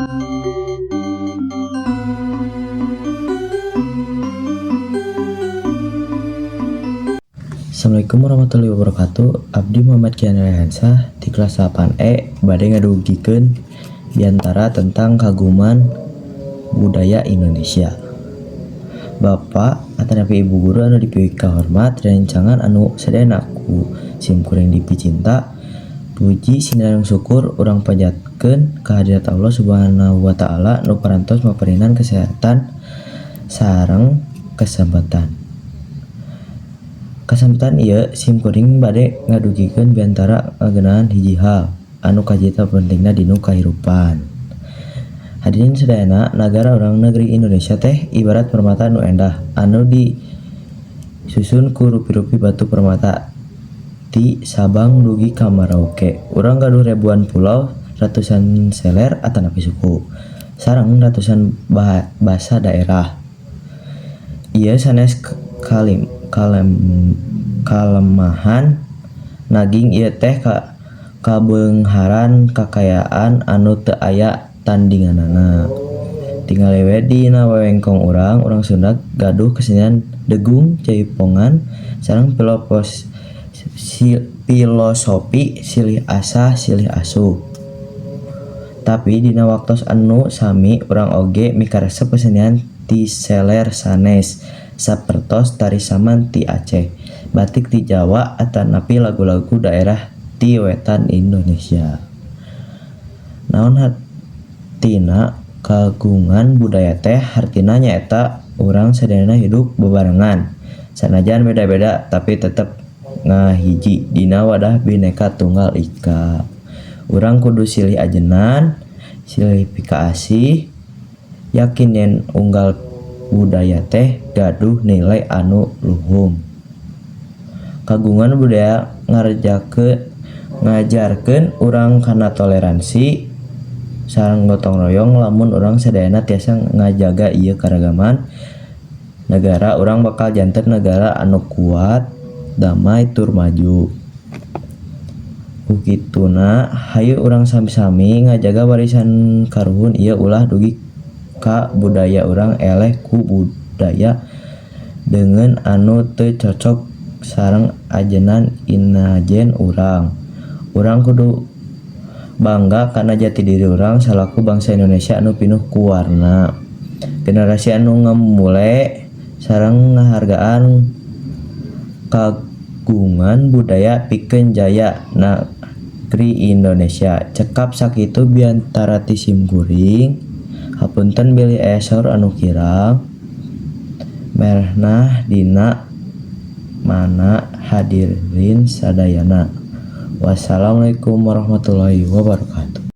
Assalamualaikum warahmatullahi wabarakatuh. Abdi Muhammad Kian Rehansah di kelas 8E bade ngadugikeun biantara tentang kagungan budaya Indonesia. Bapak atanapi Ibu guru anu dipikahormat, rencangan anu sadayana ku sim kuring dipicinta, puji sinareng syukur urang panjatkeun kehadirat Allah Subhanahu wa Ta'ala nu parantos maparinan kesehatan sareng kesempatan. Kasempatan ieu sim kuring bade ngadugikeun biantara ngeunaan hiji hal anu kajita pentingna dina kahirupan. Hadirin sadayana, nagara urang negeri Indonesia teh ibarat permata nu endah anu disusun ku rupi-rupi batu permata ti Sabang dugi ka Merauke. Urang gaduh ribuan pulau, ratusan seler atanapi suku, sareng ratusan basa daerah. Ieu sanes kalemahan, nanging ieu teh kabeungharan kakayaan anu teu aya tandinganana. Tingali we dina wewengkon urang, urang Sunda gaduh kesenian degung, jaipongan, sareng filosofi silih asah silih asuh. Tapi dina waktos anu sami urang oge mikaresep kesenian ti seler sanes sapertos tari saman ti Aceh, batik ti Jawa atanapi lagu-lagu daerah ti wetan Indonesia. Naon hartina kagungan budaya teh? Hartina nyaeta urang sadayana hidup bebarengan sanajan beda-beda, tapi tetep ngahiji dina wadah Bhinneka Tunggal Ika. Urang kudu silih ajenan, silih pikaasih, yakin yen unggal budaya teh gaduh nilai anu luhung. Kagungan budaya ngajarkeun urang kana toleransi sareng gotong royong. Lamun urang sadayana tiasa ngajaga ieu karagaman, negara urang bakal janten negara anu kuat, damai tur maju. Ku kituna, hayu urang sami-sami ngajaga warisan karuhun ieu, ulah dugi ka budaya urang eleh ku budaya deungeun anu teu cocok sareng ajenan inajen urang. Urang kudu bangga kana jati diri urang salaku bangsa Indonesia anu pinuh ku warna. Generasi anu ngamumule sareng ngahargaan kagungan budaya pikeun jaya nagri Indonesia. Cekap sakitu biantara ti sim kuring. Hapunten bilih aya saur anu kirang merenah dina mana hadirin sadayana. Wassalamualaikum warahmatullahi wabarakatuh.